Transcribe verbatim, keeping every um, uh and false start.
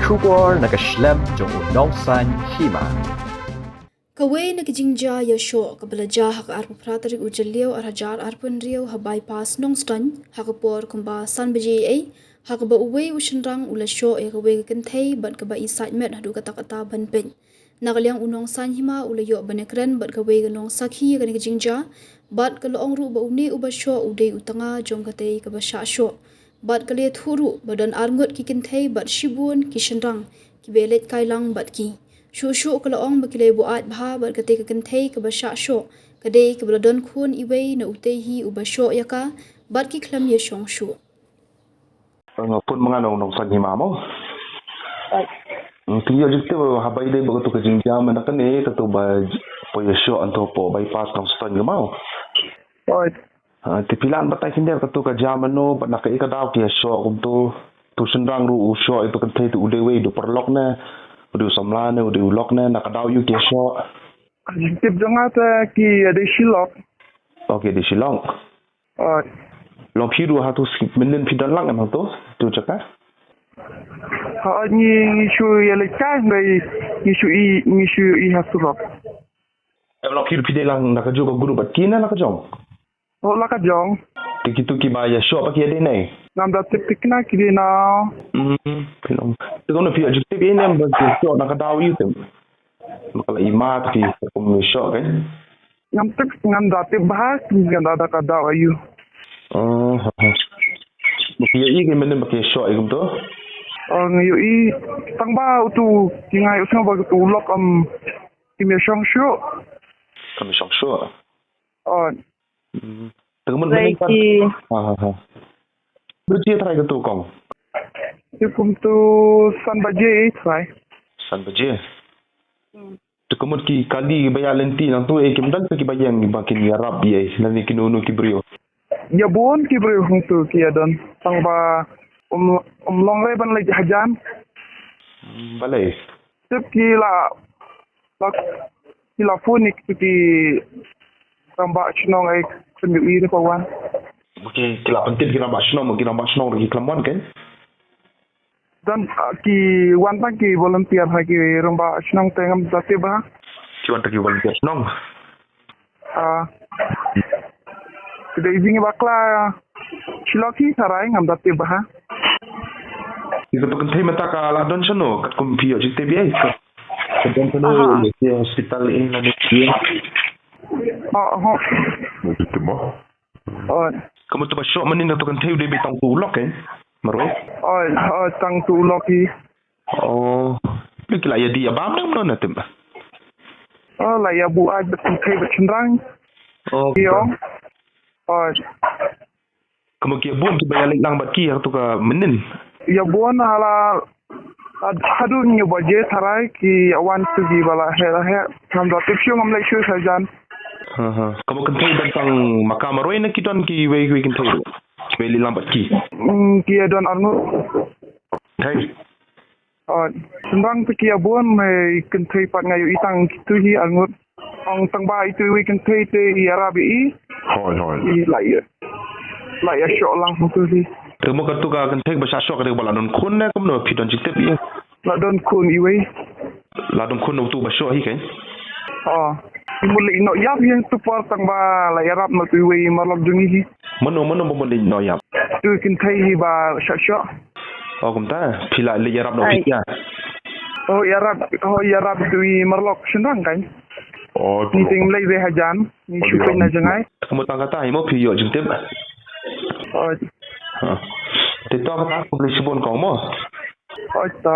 Khubor na ka shlem jong u Nongsaiñ Hima. Kawei na ka jingjia ïashoh kaba la jia ha ka arphew phra tarik u Jylliew ar hajar arphew hynriew ha bypass Nongstoiñ ha ka por kumba san baje eiei, ha kaba uwei u shynrang u la shoh ïa kawei ka kynthei bad kaba i sait met haduh katta katta ban peit. Na ka liang u Nongsaiñ Hima u la ïoh ban ïakren bad kawei ka nongsakhi ïa kane ka jingjia, bad ka la ong ruh ba une uba shoh u dei u tnga jong katei kaba shah shoh. Bad ka la ïathuh ruh ba don arngut ki kynthei bad shibun ki shynrang kiba ïaleit kai lang bad ki. Shuh shuh ka la ong ba ki la ïabuaid bha bad katei ka kynthei kaba shah shoh ka dei kaba la don khun iwei na utei hi uba shoh ïa ka, bad ki khlem ïashong shuh. Nga pun ma nga Nong, Nongsaiñ Hima mo. Nga phi ïoh jingtip haba ïadei bad katu ka jingjia mynta kane, katu ba, ba ïashoh hangto hapoh bypass Nongstoiñ ka mo. Oi. Ah, te phi lah ban batai khyndiat katu ka jia mano, bad na kaei ka daw ki ïashoh kumto. Tu shynrang ruh u shoh ïa tu kynthei, tu u dei uwei, u dei u paralok ne, u dei u samla ne, u dei u lok ne, na ka daw aïu ki ïashoh. Jingtip jong nga te ki dei shi lok. Oh, ki dei shi lok. Oi. Long phi ruh ha tu skip mynnin phi don lang em ha tu, tu jaka? Ha, ngi, ngi shu ïaleit kai, ngi, ngi shu i, ngi shu i ha surok. Em, long phi ruh phi dei lang na kajuh ka group bad ki ne la ka jong? Oh, la ka jong. Te kitu kiba ïashoh pat ki ïadei ne? Ngam da tip thikna ki dei na. Hmm, phi long. Te kumno phi ïoh jingtip ïa ne em ba ki ïashoh na ka daw aïu te? Ba ka la i mat ki kum ïashoh kan? Ngam tip, ngam da tip bha, ngam da, da ka daw aïu. Oh, ha, ha. Ba ki ïohi ki mynnin ba ki ïashoh ïa kumto? Oh, nga ïohi tang ba utu, ki nga ïohi ba utu u lok, um, kim ïashong shuh. Kim ïashong shuh. Oh. Hmm. Te ka mut mynnin ki. Ha, ha, ha. Baje trai katu kong? Te kumtu san baje trai. San baje. Hmm. Te ka mut ki kali ba ïaid lynti nangtu, eh, kim don sa kiba ïeng ba kin ïarap ïa, lane kino kino ki briew? Ïa bun ki briew hangtu ki ïa don. Tang ba um, um long re ban leit hajan. Hmm, balei? Tip ki la, la, ki la phone ïa ki rangbah shnong, eh, khlem ïohi re ba wan. Okay, ki la pyntip ki rangbah shnong, ki rangbah shnong ruh ki khlem wan kan? Don, ah, ki wan tang ki volunteer ha ki rangbah shnong te ngam da tip bha. Ki wan tang ki volunteer shnong. Ah. Ki dei jingïabakla shi lok hi tharai ngam da tip bha. Ïa katu ka kynthei mynta ka la don shano katkum phi ïoh jingtip ïa ka? Ka don shano, ïa ki hospital in lane ïa? Oh, oh. Ïoh jingtip mo? Oh. Ka mut uba shoh mynnin katu ka kynthei u dei beit tang utu u lok, eh? Marwei? Oh, oh, tang utu u lok hi. Oh. Ki la ïa dih ïa bam ne kumno na tip? Oh, la ïa buaid bad kynthei bad shynrang. Oh, ki ong. Oh. Ka mut ki ïa bun kiba ïa leit lang bad ki ha katu ka mynnin? Ïa bun ha la Had-, haduh hynñiew baje tharai ki ïa wan tu kiba la heh la heh. Ngam da tip shuh, ngam leit shuh shajan. Ha, ha. Ka mut kynthei don tang ma ka marwei ne ki don kiwei kiwei kynthei ruh kiba ïa leit lang bad ki? Hmm, ki ïa don arngut. Kynthei. Oh, shynrang te ki ïa bun, eh, kynthei pat nga ïohi tang kitu hi arngut. Ong tang ba itu iwei kynthei te i ïarap ïa i. Hooid, hooid. I la ïa, la ïa shoh lang hangtu hi. Te mo katu ka kynthei ba shah shoh katu ba la don khun ne kumno, phi don jingtip ïa? La don khun iwei. La don khun utu ba shoh hi kan? Oh. I mut leit noh ïap ïa tu por tang ba la ïarap na utu iwei marlok jong i hi. Mano, mano ba mut leit noh ïap? Tu kynthei hi ba shah shoh. Oh, kumta phi la leit ïarap na u phi ïa? Oh, ïarap, oh, ïarap tu i marlok shynrang kan. Oh, ngi te ngim leit hajan, ngi shu peit na jngai. Ka mut tang kata hi mo phi ïoh jingtip? Oh. Ha. Te to kata khublei shibun kong mo. Oh, to.